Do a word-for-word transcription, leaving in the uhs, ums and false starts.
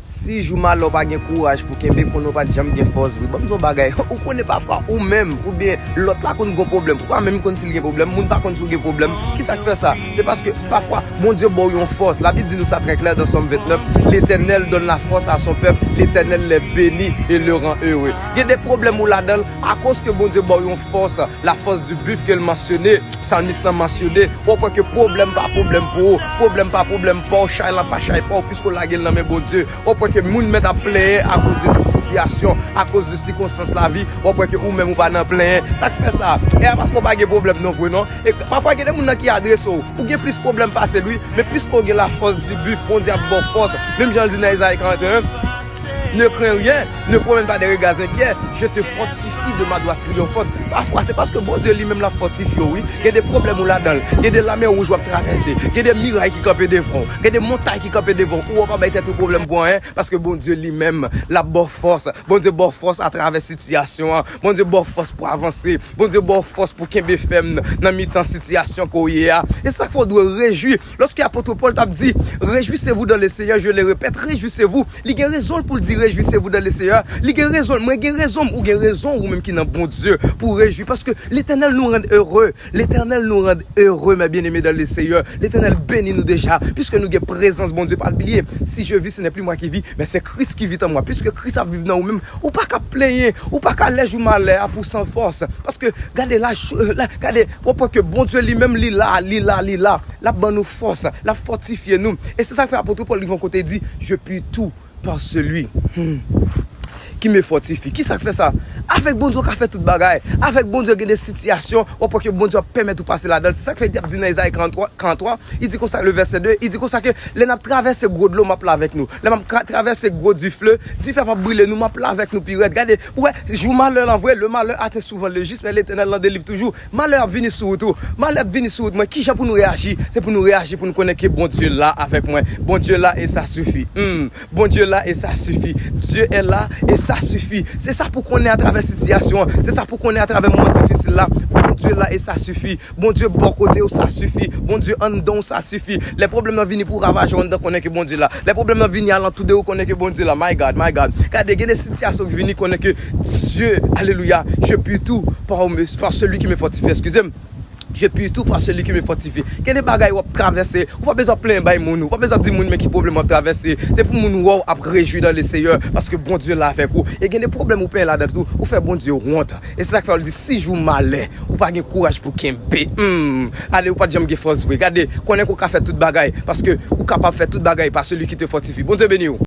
Si jou malè w pa gen kouraj pou kenbe, konnen w pa t janm gen fòs vre. Ban m di w yon bagay, ou konnen pafwa ou menm, oubyen lòt la konn gen pwoblèm. Ou pa menm konn si l gen pwoblèm, moun pa konn si w gen pwoblèm. Ki sa k fè sa? Se paske pafwa, Bondye ba w yon fòs. Labib di nou sa trè klè dans Sòm vennèf, L'Éternel donne la force à son peuple, l'Éternel les bénit et le rend heureux. Gen de pwoblèm ou ladan l, akoz ke Bondye ba w yon fòs, la force du buffle ke l mansyone, salmis lan mansyone, w ap wè ke pwoblèm pa pwoblèm pou ou, pwoblèm pa pwoblèm pa w, chay lan pa chay pa w, piske w lage l nan men Bondye. W ap wè ke moun mèt ap plenyen akoz de ti sitiyasyon, akoz de sikonstans lavi, w ap wè ke ou menm ou pa nan plenyen. Sa k fè sa? E a paske w pa gen pwoblèm non vre non. E pafwa gen de moun nan ki adrese w, ou gen plis pwoblèm pase l wi, men piske w gen la force du buffle, Bondye ap ba w fòs. Menm jan l di nan Ezayi karannteyen, ne crains rien, ne promène pas des regards inquiets, je te fortifie de ma droite triomphante. Pafwa, se paske Bondye li menm l ap fòtifye w, wi. Gen de pwoblèm ou ladan l, gen de lamè wouj w ap travèse, gen de miray ki kanpe devan w, gen de montay ki kanpe devan w, ou w ap bay tèt ou pwoblèm pou anyen, paske Bondye li menm, l ap ba w fòs. Bondye ba w fòs atravè sitiyasyon an. Bondye ba w fòs pou avanse. Bondye ba w fòs pou kenbe fèm nan mitan sitiyasyon ke w ye a. E se sa k fè w dwe rejwi. Lòske apot Pòl t ap di, réjouissez-vous dans le Seigneur, je le répète, réjouissez-vous. Li gen rezon l pou l di, réjouissez-vous dans le Seigneur. Li gen rezon l, mwen gen rezon m, ou gen rezon w, ou menm ki nan Bondye, pou w rejwi. Paske Letènèl nous rend heureux. Letènèl nous rend heureux, mes bien-aimés dans le Seigneur. Letènèl beni nou deja, piske nou gen prezans Bondye. Pa bliye, si je vis, ce n'est plus moi qui vis, mais c'est Christ qui vit en moi. Piske Kris ap viv nan ou menm, ou pa ka plenyen, ou pa ka lè jou malè a pou w san fòs. Paske gade la, la, gade, w ap wè ke Bondye li menm, li la, li la, li la. L ap ban nou fòs, l ap fòtifye nou. E se sa k fè apot Pòl rive yon kote di, je puis tout par celui, hmm, qui me fortifie. Ki sa k fè sa? Avèk Bondye, w ka fè tout bagay. Avèk Bondye, gen de sitiyasyon, w ap wè ke Bondye ap pèmèt ou pase ladan l. Se sa k fè li ap di nan Ezayi karanntrwa, karanntrwa, li di konsa, le vèsè de, li di konsa ke lè n ap travèse gwo dlo, m ap la avèk nou. Lè m ap tra-, travèse gwo difle, difle p ap brile nou, m ap la avèk nou pi rèd. Gade, ou wè, jou malè lan vre, le malheur atteint souvent le juste, mais l'Éternel l'en délivre toujours. Malè ap vini sou wout ou. Malè ap vini sou wout mwen. Kijan pou nou reyaji? Se pou nou reyaji, pou nou konnen ke Bondye la avèk mwen. Bondye la e sa sifi. Hmm. Bondye la e sa sifi. Dieu est là et ça suffit. Se sa pou konnen atravè sitiyasyon an. Se sa pou konnen atravè moman difisil la. Bondye la e sa sifi. Bondye bò kote w, sa sifi. Bondye anndan w, sa sifi. Lè pwoblèm nan vini pou ravaje w anndan, konnen ke Bondye la. Lè pwoblèm nan vini alantou de ou, konnen ke Bondye la. My God, my God. Gade, gen de sitiyasyon ki vini, konnen ke Dieu, alelouya, je puis tout par, par celui qui me fortifie. Eskize m. Je puis tout par celui qui me fortifie. Gen de bagay w ap travèse, ou pa bezwen ap plenyen bay moun, ou pa bezwen ap di moun men ki pwoblèm w ap travèse. Se pou moun wè w ap rejwi dans le Seigneur, paske Bondye la avèk ou. E gen de pwoblèm ou plenyen ladan tou, ou fè Bondye wont. E se sa k fè w di, si jou malè, ou pa gen kouraj pou kenbe. Hmm, ale, ou pa t janm gen fòs vre. Gade, konnen ke w ka fè tout bagay, paske ou kapab fè tout bagay par celui qui te fortifie. Bondye beni w.